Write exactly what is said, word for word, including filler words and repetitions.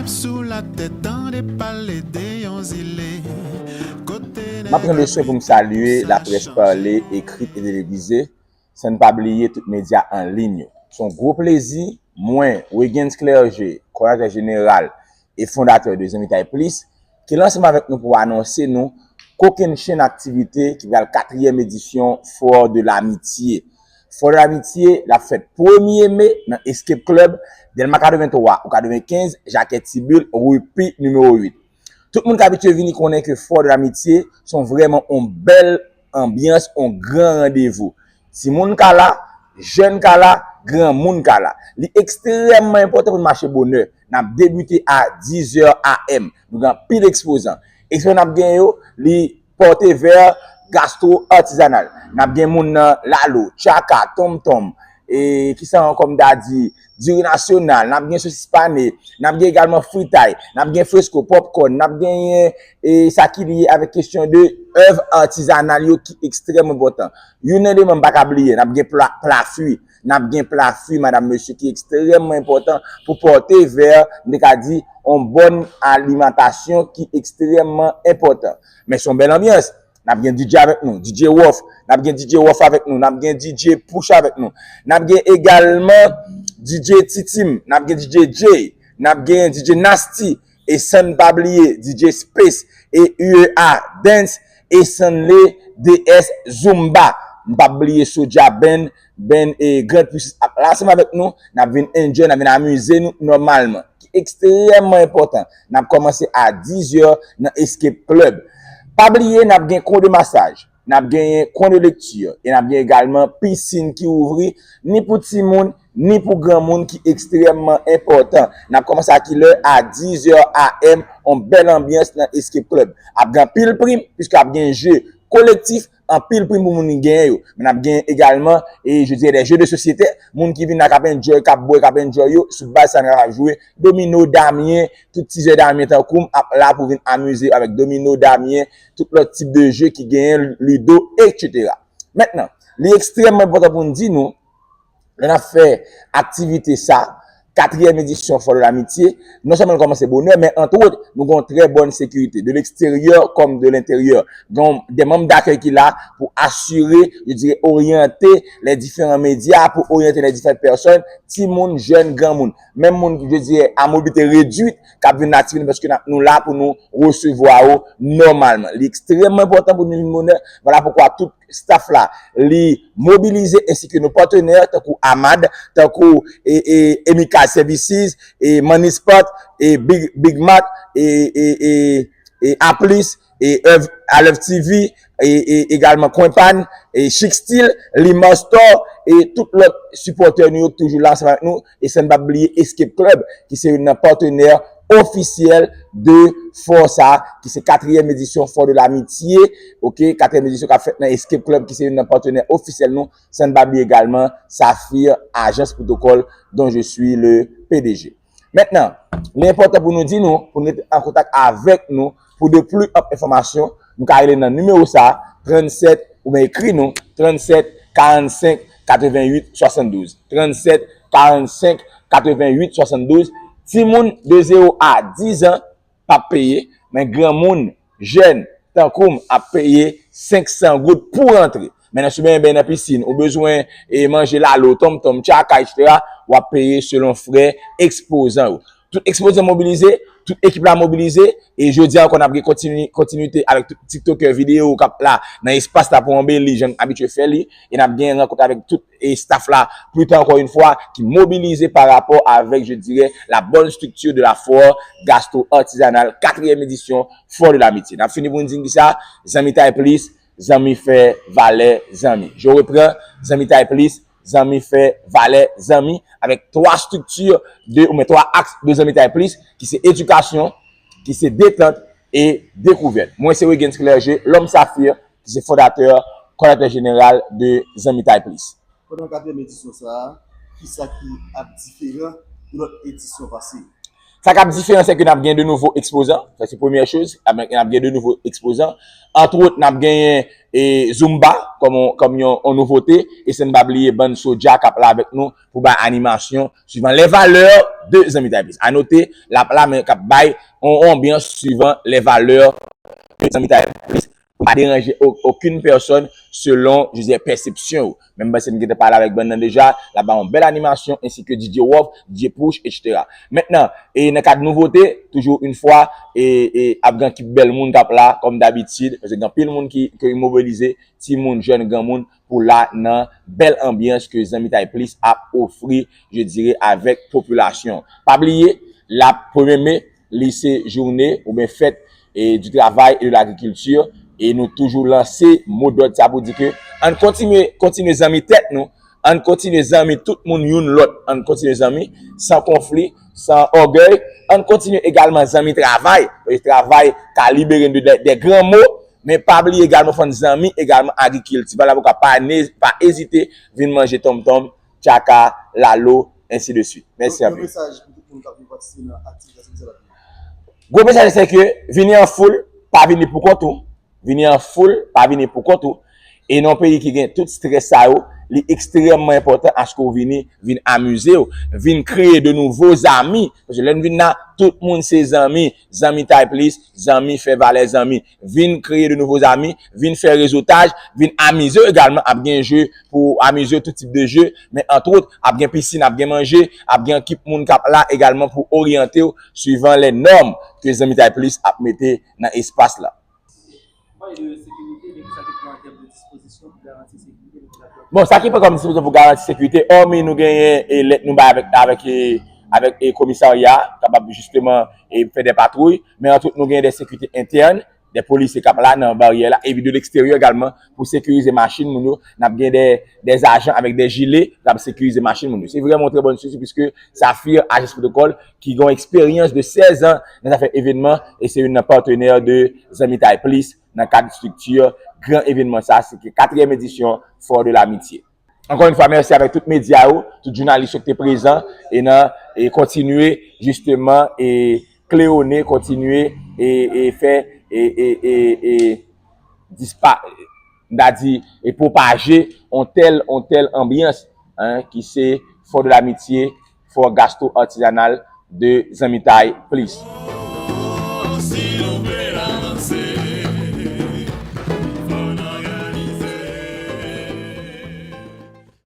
Sou latè, tande pale de yon zile. Kote M ap pran le swen pou m salye laprès pale, ekrit e televize, san n pa bliye tout medya an liy yo. Se yon gwo plezi, mwen, Wiggins Clergé, kòdonatè jeneral e fondatè de Zanmitay Plis, ki la ansanm avèk nou pou anonse nou kokennchenn aktivite ki pral katriyèm edisyon Foire de l'Amitié. Foire de l'Amitié, l ap fèt premye me nan Escape Club, Dèlma katrevenntwa ou katrevenkenz, Jakèt Tibul, ri Pi nimewo uit. Tout moun k abitye vini konnen ke Foire de l'Amitié se yon vrèman yon bèl anbyans, yon gran randevou. Timoun ka la, jèn ka la, granmoun ka la. Li ekstrèmman enpòtan pou n mache bonè. N ap debite a diz è a m. Nou gen anpil ekspozan. Ekspozan n ap gen yo, li pòte vè gastro artizanal. N ap gen moun nan lalo, tchaka, tonmtonm, e kisa ankò m ta di, diri nasyonal, n ap gen sosis pane, n ap gen egalman fritay, n ap gen fresko, pòpkòn, n ap genyen e sa ki lye avèk kesyon de èv artizanal yo ki ekstrèm enpòtan. Youn nan eleman m pa ka bliye, n ap gen pla, pla fri, n ap gen pla fri, madam, mesye, ki ekstrèmman enpòtan pou pòte vè, m te ka di, yon bòn alimantasyon ki ekstrèmman enpòtan. Men se yon bèl anbyans. N ap gen D J avèk nou, D J Wof. N ap gen D J Wof avèk nou. N ap gen D J Push avèk nou. N ap gen egalman D J Titim. N ap gen D J Jay. N ap gen D J Nasty. E san n pa bliye D J Space. E U E A Dance. E Sanle D S Zumba. M p ap bliye Soja Band. Band e Grand Puissance ap la ansanm avèk nou. N ap vin enjoy, n ap vin amize nou nòmalman. Ki ekstrèmman enpòtan. N ap kòmanse a diz è nan Escape Club. Pa bliye, n ap gen kou de masaj, n ap genyen kou de lekti, e n ap gen egalman pisin ki ouvri, ni pou timoun, ni pou granmoun, ki ekstrèmman enpòtan. N ap kòmanse a kilè? A diz è a m, yon bèl anbyans nan Escape Club. Ap gen anpil prim, piske ap gen je kolektif, anpil prim pou moun ki genyen yo. Men n ap gen egalman, e je dirais, des jeux de société, moun ki vin la k ap enjoy, k ap bwè, k ap enjoy yo, sou baz sa n ap jwe domino, damyen, tout tizè damyen tankou m ap la pou vin amize avèk domino, damyen, tout lòt tip de je ki genyen, ludo, etsetera. Mentnan, li ekstrèmman enpòtan pou n di nou, lè n ap fè aktivite sa, katriyèm edisyon Foire de l'Amitié, non sèlman l kòmanse bonè, men antwòt, nou gen yon trè bòn sekirite, de l'extérieur comme de l'intérieur. Gen de manm dakèy ki la pou asire, je dirais, oryante les différents médias, pou oryante les différentes personnes, timoun, jèn, granmoun. Menm moun, je dirais, à mobilité réduite, k ap vin nan aktivite nou, paske n ap, nou la pou nou resevwa yo nòmalman. Li ekstrèmman enpòtan pou nou vin bonè. Vwala poukwa tout staff la, li mobilize, ensi ke nou patnè, tankou Amad, tankou e, e, Emical Services, e Money Spot, e Big, Big Mart, e, e, e, e Aplis, e Ev, Alev T V, e, e egalman Kwen Pan, e Chic Style, Lima Store, e tout lòt sipòtè nou yo ki toujou la ansanm avèk nou, e san n pa bliye Escape Club, ki se youn nan patnè ofisyèl de Foire sa, ki se katriyèm edisyon Foire de l'Amitié, ok, katriyèm edisyon k ap fèt nan Escape Club, ki se youn nan patnè ofisyèl nou, san n pa bliye egalman Saphir, agence protocole dont je suis le P D G. Mentnan, li enpòtan pou nou di nou, pou nou rete an kontak avèk nou, pou de pli anpl enfòmasyon, nou ka rele nan nimewo sa, trannsèt, oubyen ekri nou, trannsèt karannsenk katrevennuit swasanndouz. Trannsèt karannsenk katrevennuit swasanndouz. Timoun de zewo a diz an p ap peye, men granmoun, jèn, tankou m, ap peye senk san goud pou rantre. Men nan sou benyen, benyen nan pisin, ou bezwen e manje lalo, tonmtonm, tchaka, etsetera, w ap peye selon frè ekspozan yo. Tout ekspozan mobilize, tout ekip la mobilize, e jodi a ankò n ap gen kontini-, kontinite avèk tout tiktokè videyo k ap la nan espas la pou anbeli jan n abitye fè li, e n ap gen rankont avèk tout e staff la, plito ankò yon fwa, ki mobilize pa rapò avèk, je dirais, la bonne structure de la foire gastro-artisanale, katriyèm edisyon Foire de l'Amitié. N ap fini pou n di n kisa, Zanmitay Plis, zanmi fè valè zanmi. Je reprends, Zanmitay Plis, zanmi fè valè zanmi, avèk twa strikti de, oubyen twa aks de Zanmitay Plis, ki se edikasyon, ki se detant e dekouvèt. Mwen se Wiggins Clergé, l'homme saphir, ki se fondatè, kòdonatè jeneral de Zanmitay Plis. Pandan katriyèm edisyon sa a, kisa ki ap diferan de lòt edisyon pase yo? Sa k ap diferan, se ke n ap gen de nouvo ekspozan. Sa, se premyè choz. N ap gen de nouvo ekspozan. Antwot, n ap genyen e Zumba kòm yon, kòm yon, yon nouvote. E san n pa bliye bann Soja k ap la avèk nou pou bay animasyon suivant les valeurs de Zanmitay Plis. A note, l ap la, men k ap bay yon anbyans suivant les valeurs de Zanmitay Plis. Pou pa deranje o- okenn pèsòn selon, je dirais, pèsepsyon ou. Menm panse m gentan pale avèk bann nan deja, l ap ba yon bèl animasyon, ensi ke D J Wolf, D J Push, et cetera. Mentnan, e nan kad nouvote, toujou yon fwa, e, e ap gen ekip bèl moun k ap la, kòm dabitid, paske gen anpil moun ki, ki mobilize, timoun, jèn, granmoun, pou la nan bèl anbyans ke Zanmitay Plis ap ofri, je dirais, avèk popilasyon. Pa bliye, l ap premye me, li se joune oubyen fèt e du travay e de lagrikilti, e nou toujou lanse mo dòd sa pou di ke ann kontinye, kontinye zanmi tèt nou, ann kontinye zanmi tout moun youn lòt, ann kontinye zanmi san konfli, san ògèy, ann kontinye egalman zanmi travay, paske travay ka libere n de, de, de gran mo, men pa bliye egalman fò n zanmi egalman agrikilti. Vwala poukwa pa ne, pa ezite vin manje tonmtonm, tchaka, lalo, ensi de suit. Mèsi anpil. Yon mesaj pou tout moun k ap vin patisipe nan aktivite sa, sa l ap ye. Gwo mesaj se ke vini an foul, pa vini pou kont ou. Vini an foul, pa vini pou kont ou. E nan yon peyi ki gen tout strès sa yo, li ekstrèmman enpòtan aske w vini, vin amize w, vin kreye de nouvo zanmi. Paske lè n vin la, tout moun se zanmi. Zanmitay Plis, zanmi fè valè zanmi. Vin kreye de nouvo zanmi, vin fè rezotaj, vin amize w egalman. Ap gen je pou amize w, tout tip de je, men antwot, ap gen pisin, ap gen manje, ap gen ekip moun k ap la egalman pou oryante w suivant les normes ke Zanmitay Plis ap mete nan espas la. Pale de sekirite, men kisa ki pran an tèm de dispozisyon pou garanti sekirite nan vil Latripòl? Bon, sa ki pran kòm dispozisyon pou garanti sekirite, òmi nou genyen e lèt nou bay avèk, avèk, e, avèk e komisarya, kapab jisteman e fè de patwouy, men antwot nou genyen de sekirite entèn, de polisye k ap la nan baryè la, epi de leksteryè egalman pou sekirize machin moun yo. N ap gen de, de ajan avèk de jile k ap sekirize machin moun yo. Se vrèman yon trè bòn sitou, piske Safir, ajans pwotokòl, ki gen yon eksperyans de sèz an nan zafè evènman, e se youn nan patnè de Zanmitay Plis nan kad estrikti gran evènman sa, se ki katriyèm edisyon Foire de l'Amitié. Ankò yon fwa, mèsi avèk tout medya yo, tout jounalis yo ki te prezan, e nan, e kontinye jisteman, e klewonnen, kontinye, e, e fè, e, e, e, e dispa, m ta di, e pwopaje on tèl, on tèl anbyans, hein, ki se Foire de l'Amitié, Foire Gastro-Artisanale de Zanmitay Plis.